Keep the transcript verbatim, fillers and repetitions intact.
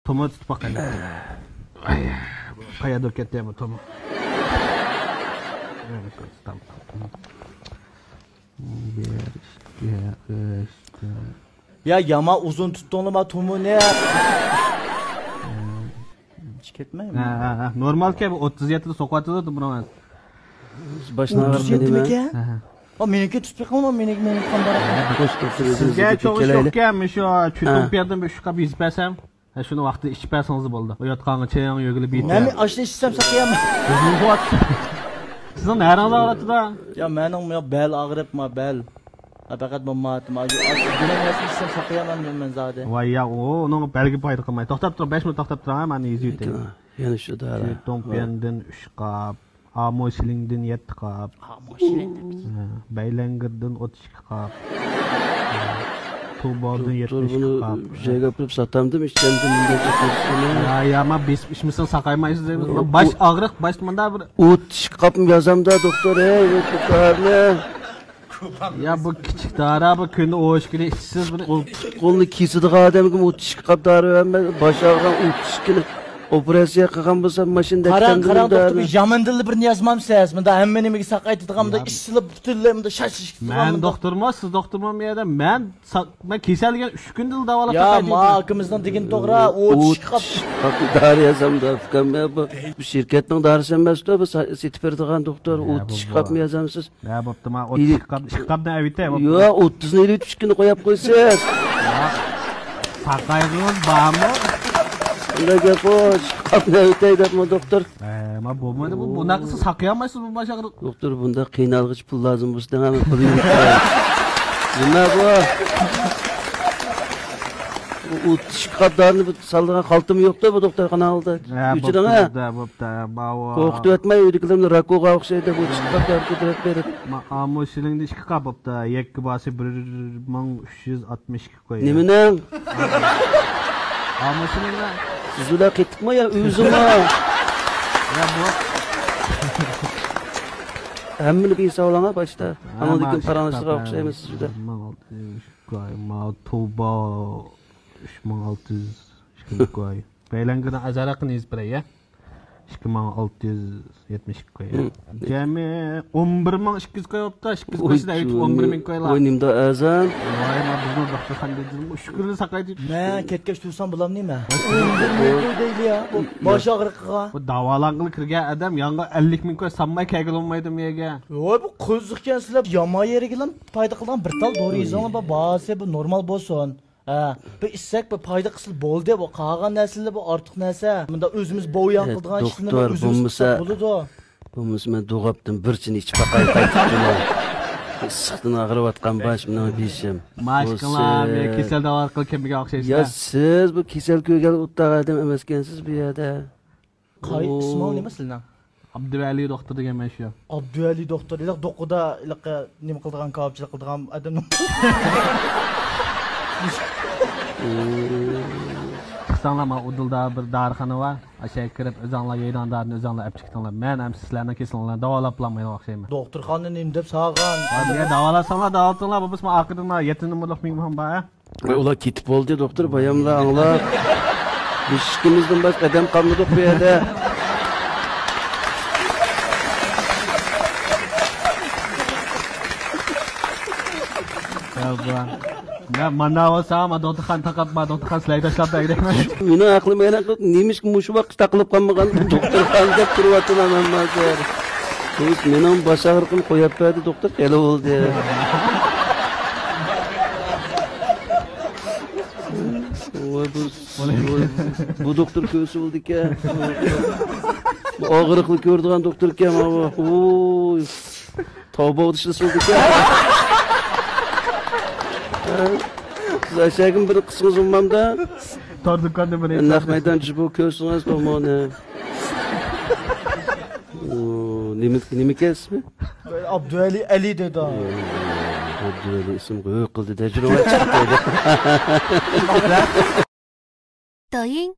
تومۇر تۇتۇپ باقايلى. ئاي، قاياقتۇر كەتتى بۇ تومۇر. بىر، ئىككى، ئۈچ، تۆت. يا، يامان ئۇزۇن تۇتتۇڭلىما تومۇرنى. ھېچ كەتمەيمۇ؟ ھە، ھە، ھە. نورمالكەن، بۇ ئوتتۇز يەتتىدە سوقۇۋاتىدۇ بۇنىڭ. باشلىنىۋاتىدۇ. ئوتتۇز يەتتىمىكەن؟ ھە، ھە. ئا، مېنىڭكى تۇتۇپ بېقىڭلار، مېنىڭكى، مېنىڭكى قانداق ئەكەن؟ سىزگە چوغۇش يوقكەن، مۇشۇ چۈتۈڭ پىيادىن بىر ئۈچ قاپ يېزىپ بەرسەم. ھە، شۇنى ۋاقتىدا ئىچىپ بەرسىڭىز بولدى. ئۇ ياتقانغا چىڭ يۆگىلىپ يېتىڭ. مەن ئاشۇنى ئىچسەم ساقىيامەن. سىزنىڭ نەرىڭىز ئاغرىتىدۇ؟ يا، مېنىڭ يا بەل ئاغرىپ، ما بەل. ھە، پەقەت بۇ ماتىم. ئاشۇ گۈلەڭ ياسىنى ئىچسەم ساقىيامەن مەن زادى. ۋاي يا، ئۇ، ئۇنىڭ بەلگە پايدا قىلماي. توختاپ تۇرۇڭ، بەش مىنۇت توختاپ تۇرۇڭ، ھە، مەن يېزىۋېتەي. يەنە شۇ دارا. چۈتۈڭ پىيادىن ئۈچ قاپ. ئامۇشىلىڭدىن يەتتە قاپ. ئامۇشىلىڭ دەپ. ھە، بەيلەنگىردىن ئوتتۇز ئىككى قاپ. ھە، تۇبادىن يەتمىش ئىككى قاپ. شەيگە ئاپىرىپ ساتامدىم، ئىچەمدىم، مۇنداق چىقىرسىنى. يا، يا، ما بېسىپ ئىچمىسەڭ ساقايمايسىز دەيمەن. ئۇ، باش ئاغرىق، باش مۇنداق بىر. ئوتتۇز ئىككى قاپمۇ يازامدا، دوختۇر، ھەي، بۇ دارىنى. يا، بۇ كىچىك دارا، بۇ كۈندە ئوش كۈنى ئىچسىز بۇنى. قول، پۇت قولنى كېسىدىغان ئادەمگە ئوتتۇز ئىككى قاپ دارا بەرمە، باش ئاغرىغان ئوتتۇز ئىككىنى ئوپېراتسىيە قىلغان بولسام، ماشىنا قاراڭ، دەكتەمدىن قاراڭ، دارا. دوختۇر، بىر يامان دىللا بىرنى يازمامسىز؟ مۇندا ھەممە نېمىگە ساقايتىدىغان، مۇندا يا، ئىچسىلا پۈتۈنلەي مۇندا شاش ئىچىدىغان مەن مۇندا. دوختۇرمۇ، سىز دوختۇرمۇ بۇ يەردە؟ مەن سا-، مەن كېسەلگە ئۈچ كۈندىلا داۋالاپ يا، تاقايتتىم. ما ئاكىمىزنىڭ دېگىنى توغرا، ئوتتۇز ئىككى قاپ. ئوتتۇز ئىككى قاپ دارا يازامدا، ئۇكام، يا، بۇ، بۇ شىركەتنىڭ دارىسى ئەمەستا، بۇ سا-، سېتىپ بېرىدىغان دوختۇر، يا، ئوتتۇز ئىككى قاپمۇ يازامسىز؟ ھە، بوپتۇ، ما ئوتتۇز ئىككى قاپ، ئىككى قاپنى ئەۋېتەي، بوپتۇ. يا، ئوتتۇزنى ئېلىۋېتىپ، ئىككىنى قويۇپ قويسىز. يا، ساقايغۇڭىز بارمۇ؟ ئۇنداق گەپ يوق، ئىككى قاپنى ئەۋېتەي دەپمۇ، دوختۇر. ھە، ما بولمايدۇ، بۇ، بۇنداق قىلسا ساقىيالمايسىز بۇ باش ئاغرىق. دوختۇر، بۇنداق قىينالغۇچە پۇل لازىم بولسا، دەڭ، مەن پۇل يىغىپ بېرەي. نېمە بۇ؟ بۇ ئوتتۇز ئىككى قاپ دارىنى بىر سالىدىغان خالتىمۇ يوقتا بۇ دوختۇرخانا ئالدىدا. ھە، ئۆچۈرۈڭ، ھە؟ بوپتۇ، بوپتۇ، ماۋۇ. قورقۇتۇۋەتمەي، ئۆيدىكىلەرنى راكوغا ئوخشايدۇ، بۇ ئىككى قاپ دارىنى كۆتۈرۈپ بېرىپ. ما-، ئامۇ شىلىڭدە ئىككى قاپ بوپتۇ. يەككە باسى بىر مىڭ ئۈچ يۈز ئاتمىش ئىككى كوي. نېمىنىڭ؟ ئامۇ شىلىڭ. سىز بىلەن قېتىقمۇ يا ئۆزىڭمۇ؟ يا، بۇ. ھەممىنى بىر ھېسابلاڭا باشتا. ھە، ئاندىن كېيىن پاراڭلىشىدىغان ئوخشايمىز سىز بىلەن. ئۈچ مىڭ ئالتە يۈز ئىككى كوي، ما توبا. ئۈچ مىڭ ئالتە يۈز ئىككى كوي. بەيلەنگىنىڭ ئەزەل ھەققىنى يېزىپ بېرەي، يا؟ ئىككى مىڭ ئالتە يۈز يەتمىش ئىككى كوي. ھىم. جەمئىي ئون بىر مىڭ ئىككى يۈز كوي بوپتۇ، ئىككى يۈز كوي ئىچىدە ئەۋېتىپ ئون بىر مىڭ كوي. ۋاي، نېمىدا ئەرزان؟ ۋاي، ما بىزنىڭ دوختۇرخانىدا ئۈچ كۈنلا ساقايتىپ. مەن كەتكەچ تۇرسام بولامدۇ نېمە؟ ئون بىر مىڭ كوي دەيلى يا. بۇ باش ئاغرىقىغا. بۇ داۋالاڭغىلى كىرگەن ئادەم ياڭغا ئەللىك مىڭ كوي سالماي كەلگىلى بولمايدۇ بۇ يەرگە. ۋاي، بۇ قىزىقكەن سىلەر يامان يېرىگىلا پايدا قىلىدىغان بىر تال دورا يېزىڭلار، بار، بارسى بۇ نورمال بولسۇن. ھە، بىر ئىچسەك، بىر پايدا قىلسا بولدى، بۇ قالغان نەرسىلەر بۇ ئارتۇق نەرسە. مۇنداق ئۆزىمىز بويان قىلىدىغان ئىشلىرىمىز ئۆزىمىز قىلساق بولىدۇ. بولمىسا مەن دوغاپتىن بىر چىنە ئىچىپ باقاي قايتىپلا. ئىسسىقتىن ئاغرىۋاتقان باش مېنىڭ بېشىم. ماشقىلار، مەن كېسەل داۋا قىلىپ كەلمىگەن ئوخشايسىز. يا سىز بۇ كېسەل كۆرگەن ئۇتاق ئادەم ئەمەسكەنسىز بۇ يەردە. قاي، ئىسمىڭ نېمە سىلىنىڭ؟ ئابدۇۋەلى دوختۇر دېگەن مەن شۇ. ئابدۇۋەلى دوختۇر، ھېلىقى دوققىدا، ھېلىقى نېمە قىلىدىغان، كاۋاپچىلىق قىلىدىغان ئادەم. چىقساڭلار، ما ئۇدۇلدا بىر دارىخانا بار. ئاشۇ يەرگە كىرىپ، ئۆزۈڭلار يەيدىغان دارىنى ئۆزۈڭلار ئەپ چىقىڭلار. مەن ھەم سىلەرنىڭ كېسىلىڭلارنى داۋالاپ بولالمايدىغان ئوخشايمەن. دوختۇرخانا نېمە دەپ سالغان؟ ھە، داۋالاساڭلار، داۋالىتىڭلار، بولمىسا ئارقىدىن يەتتە نومۇرلۇق مېھمان بار، ھە؟ ۋاي، ئۇلار كېتىپ بولدى، دوختۇر، باياملا ئاڭلاپ. بىز ئىككىمىزدىن باشقا ئادەم قالمىدۇق بۇ يەردە. يا، بۇ. يا، مانا بولسا، ما دوختۇرخانا تاقاپ، ما دوختۇرخانا سىلەرگە تاشلاپ بەرگۈدەكمەن. مېنىڭ ئەقلىم ھەيران قېلىپ، نېمىشقا مۇشۇ ۋاقىت تاقىلىپ قالمىغان دوختۇرخانا دەپ تۇرۇۋاتىمەن ھازىر. مېنىڭ باش ئاغرىقىم قويۇپ بەردى، دوختۇر، خېلى بولدى. ۋاي، بۇ، ۋاي، بۇ دوختۇر كۆرسە بولىدىكەن. بۇ ئاغرىقنى كۆرىدىغان دوختۇر ئىكەن، ماۋۇ. ۋوي. تاۋباغدا ئىشلىسە بولىدىكەن. سىز ئەشەگىمۇ بىر قىسمىڭىز ئۇممامدا. تور دۇكاندا بىر نەق مەيدان جۇبو كۆرسىڭىز، تومونى. ئۇ، نېمە، نېمىكەن ئىسمى؟ ئابدۇۋەلى ئەلى دەيدۇ. ئابدۇۋەلى ئىسىمغا ھۆ قىلدى دەجۇرۇڭ چىقىپ قويدى. 抖音、